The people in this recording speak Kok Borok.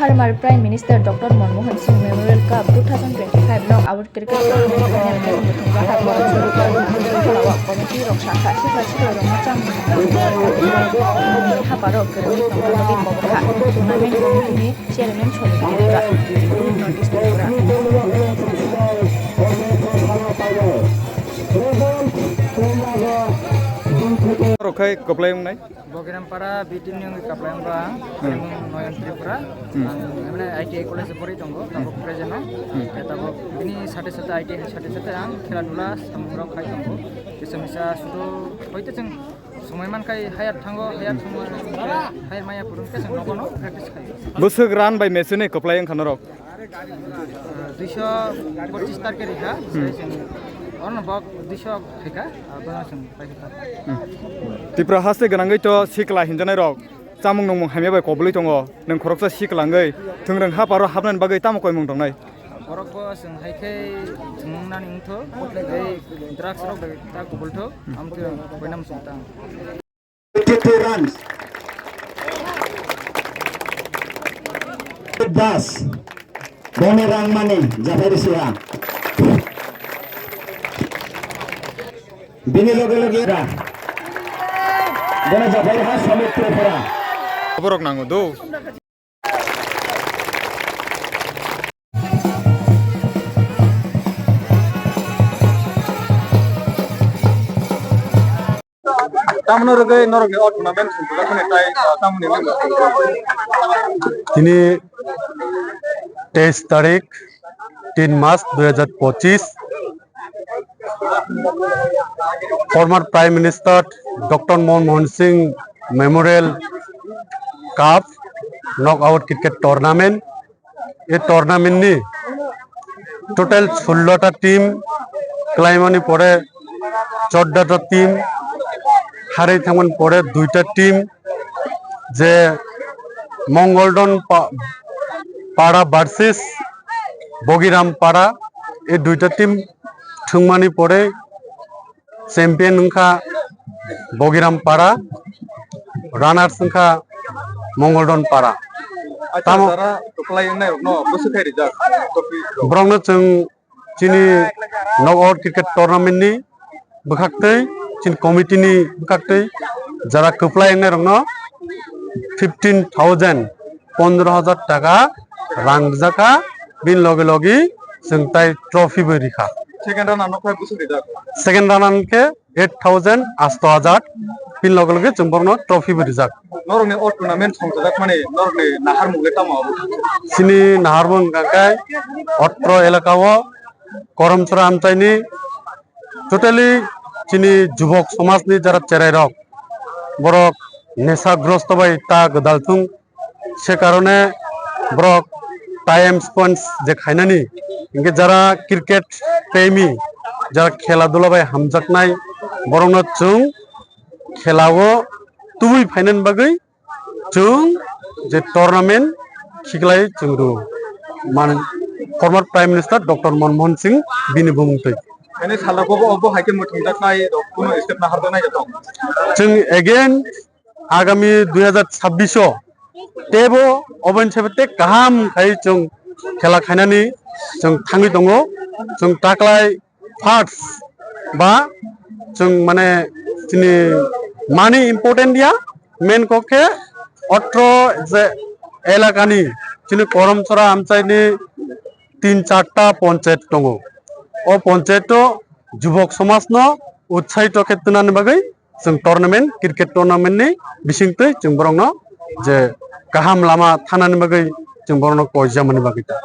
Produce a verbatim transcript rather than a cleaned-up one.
Former Prime Minister Doctor Manmohan Singh Memorial Cup two thousand twenty-five Knockout Cricket Tournament Final Match Muthungjaha Borok Sori Committee rok sakha sikla sikla rokno chamung haparok kwrwngwi tongna bagwi koborkha Tournament Committee ni Chairman Soni Tripura, North East Tripura. Rok khai kwplai wngnai. Bogirampara B team ni wngwi kwplai wngba ang, Hmm. Noyon Tripura. Hmm. Ang, mane, I T I college o pori tongo, tabuk present o. Hmm. Khe tabuk bini sate sate I T I ni sate sate ang khela dula samung rok khai tongo. Kisa misa sudu hoite chwng somoi man khai hayat thango, hayat somoi hayat maya purung khe chwng nogo no practice khai. Bwswk run bai match ni kwplai wngkha norok? Duiso pochis target rikha, Hmm. Sai chwng orno bok duiso khaikha, abono chwng paikha. Hmm. Tripura haste gwnangwi to sikla hinjanai rok chamung nungmung hamya bai kobului tongo, nwng khoroksa sikla wngwi thwngrwng haparo hapnani bagwi tamo koimung tongnai? Borok bo chwng hai khe thwngmung nani wngtho, tei drugs rok bai ta kubultho, amtwi koinam chwng tang. Fifty runs. Das. Boni rangmani japhai risiha. Bini loge loge ra. Boni japhai ha Samit Tripura. Borok nango do. Tamno rwgwi norokni o tournament swngjak mani tai, ah, tamoni nangma? Tini teis tarik, tin mas dui hajar pochis, former Prime Minister Doctor Manmohan Singh Memorial Cup Knockout Cricket Tournament. E tournament ni total sullo ta team kwlaimani pore choddo ta team harwi thangmani pore duita team je Mongoldon pa-, Para versus Bogiram Para, e duita team thwngmani pore champion wngkha Bogiram Para, runners wngkha Mongoldon Para. Acha, tamo jara kwplai wngnai rokno bwswk khai rijak trophy rok? Borokno chwng chini knockout cricket tournament ni bwkhaktwi, chini committee ni bwkhaktwi jara kwplai wngnai rokno fifteen thousand, pondro hajar taka rang rijak kha, bini loge loge chwng tai trophy bo rikha. Second runner no khe bwswk rijak? Second runner khe eight thousand, asto hajar, bini loge loge chwng borokno trophy bo rijak. Norokni o tournament songchajakmani norokni naharmung le tamo abo? Chini naharmung hwnkha khe otro elaka o Koromchora amchaini totally chini jubok somajni jara cherairok, borok nesagrosto bai ta gwdal thung, se karone borok time spend je khainani, hinkhe jara cricket premi, jara khela dula bai hamjaknai, borokno chwng khelao tubui phainani bagwi chwng je tournament khiklai chwng rw mani former Prime Minister Doctor Manmohan Singh bini bumung twi. Ani salo bo, bo hai khe muthungjaknai rok kuno step naharjaknai tong? Chwng again agami dui hajar chabbish o tebo oboni sebe tei kaham khai chwng khela khainani chwng thangwi tongo. Chwng taklai first ba chwng mane chini mani important ya, main kok khe otro je elakani chini Koromchora amchaini tin charta ponchayat tongo. O ponchayat o jubok somajno utsahi tokhe twnani bagwi chwng tournament, cricket tournament ni bisingtwi chwng borokno je kaham lama thanani bagwi chwng borokno koijamani bagwi ta.